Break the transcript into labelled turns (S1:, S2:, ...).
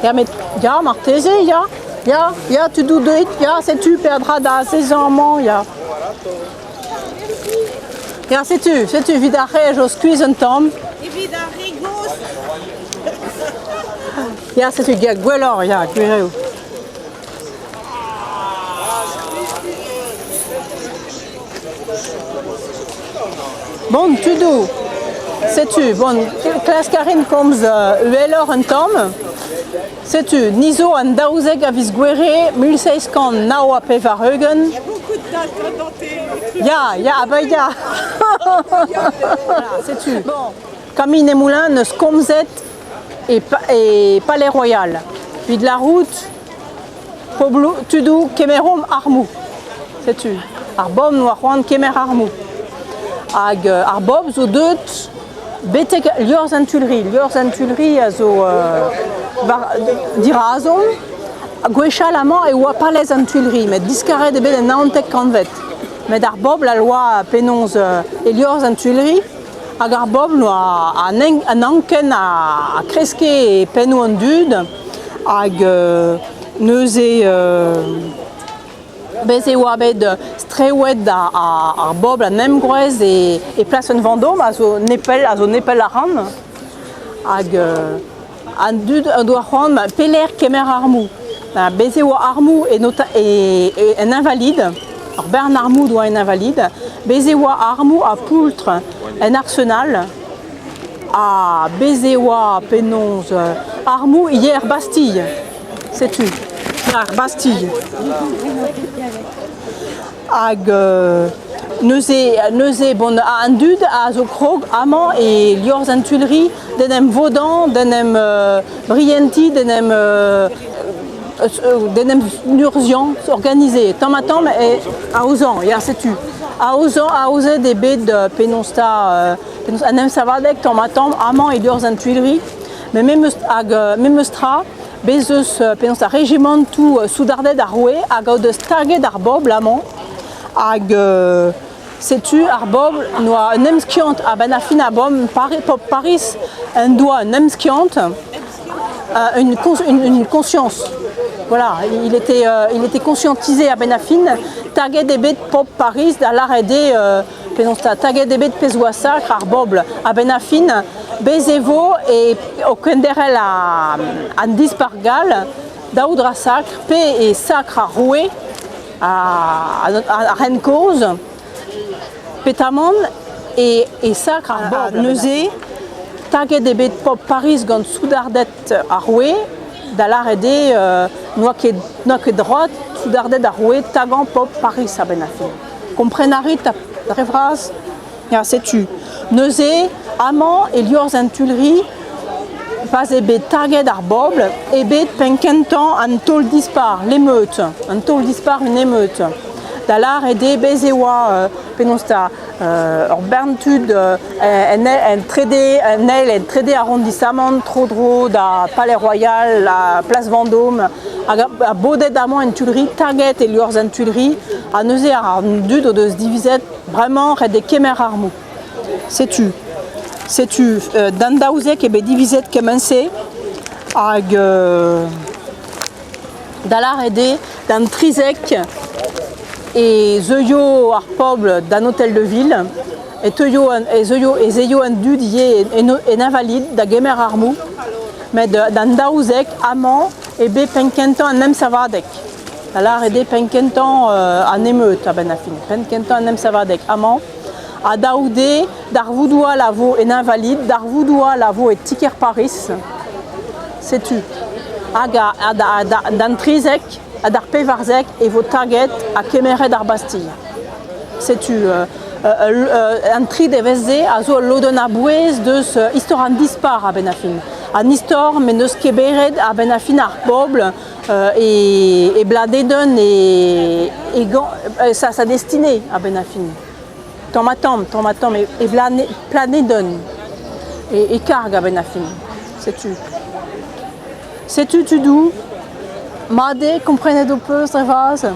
S1: Ya met ya marteze ya, ya, ya tudoù deuit, ya setu peadra da azezañ amañ ya. Ya setu, setu evit ar re zo skuizh un tamm.
S2: Evit ar re gozh.
S1: Ya setu ya gwelloc'h ya, gwir eo. Bon, tudoù, setu, bon, klask a rin komz uheloc'h un tamm. Setu, ni zo an 12 a viz Gouere 1789.
S2: Il y a beaucoup de dates dans tes trucs.
S1: Ya, ya, ah bah ya. Setu, Camille Desmoulins neus komzet e, e Palais Royal. Evit la route, pobloù, tudoù, kemeromp armoù. Setu, ar bobl 'noa c'hoant kemer armoù. Hag ar bobl zo deuet betek liorzh an Tuileries. Liorzh an Tuileries a zo war dirazomp. Gwechall amañ e oa palez an Tuileries, met diskaret eo bet en 19 kantved. Met ar bobl a oa penaos e liorzh an Tuileries hag ar bobl oa an anken a kreske e pennoù an dud hag neuze Bez e oa bet strewet ar bobl an emgroez e plasenn Vendôme a zo nepell, a zo nepell ac'hann. Hag an dud o doa c'hoant pelec'h kemer armoù. Bez e oa armoù e, en Invalide, ur bern armoù doa en Invalide. Bez e oa armoù ha poultr en Arsenal. Ha bez e oa penaos armoù ivez er Bastille. Setu ar Bastille. Hag neuze, neuze bon, an dud a zo krog amañ e liorzh an Tuileries d'en em vodañ, d'en em brientiñ, d'en em d'en em urzhiañ, organiser. Tamm-ha-tamm e aozañ, ya setu. Aozañ, aozet eo bet penaos 'ta, penaos en emsavadeg tamm-ha-tamm amañ e liorzh an Tuileries. Met memes, hag memes tra, Bez eus penaos ar rejimantoù soudarded ar roue hag o deus taget ar bobl amañ. Hag setu ar bobl n'oa un emskiant a-benn ar fin ar bobl pobl Pariz en doa un emskiant, une, une, conscience. Voilà, il était, il était conscientisé a-benn ar fin. Taget eo bet pobl Pariz da lâret eo penaos 'ta taget eo bet pezh oa sakr ar bobl a-benn ar fin bez e vo e o kenderc'hel an dispac'h gall daou dra sakr pe e sakr ar roue ar ren kozh petamant e, e sakr ar bobl neuze taget eo bet pobl Pariz gant soudarded ar roue da lâret eo n'oa ket n'oa ket droad soudarded ar roue tagañ pobl Pariz a-benn ar fin. Kompren a rit dre vras? Ya, setu. Neuze, amañ e liorzh an Tuileries, pa'z eo bet taget ar bobl, eo bet penn-kentañ an taol-dispar, l'émeute. An taol-dispar, une émeute. Da lâret eo, bez e oa, penaos 'ta, ur bern tud en, en trede, en eil, en trede arrondissamant, tro-dro da Palais Royal, la Place Vendôme, hag a bodet amañ en Tuileries, taget e liorzh an Tuileries, ha neuze an dud o deus divizet bremañ ret eo kemer armoù. Setu, setu d'an 12 eo bet divizet kement-se hag da lâret eo d'an 13 e zeuio ar pobl d'an hôtel de ville e teuio e zeuio ez eio an dud ivez en Invalide da gemer armoù met d'an 12 amañ eo bet penn-kentañ an emsavadeg. Da lâret eo penn-kentañ an emeut a-benn ar fin. Penn-kentañ an emsavadeg amañ. Ha daou-de darvoudoù all a vo en Invalide, darvoudoù all a vo e ti-kêr Pariz. Setu. Hag d'an 13 ha d'ar 14 e vo taget ha kemeret ar Bastille. Setu an tri devezh-se a zo ul lodenn a-bouez deus istor an dispar a-benn ar fin. An istor m'en deus kemeret a-benn ar fin ar bobl e, e blanedenn e, e, sa, sa destinée a-benn ar fin. Tamm-ha-tamm, tamm-ha-tamm e, e planedenn e, e karg a-benn ar fin. Setu. Setu tudoù. Mat eo, komprenet ho peus dre vras?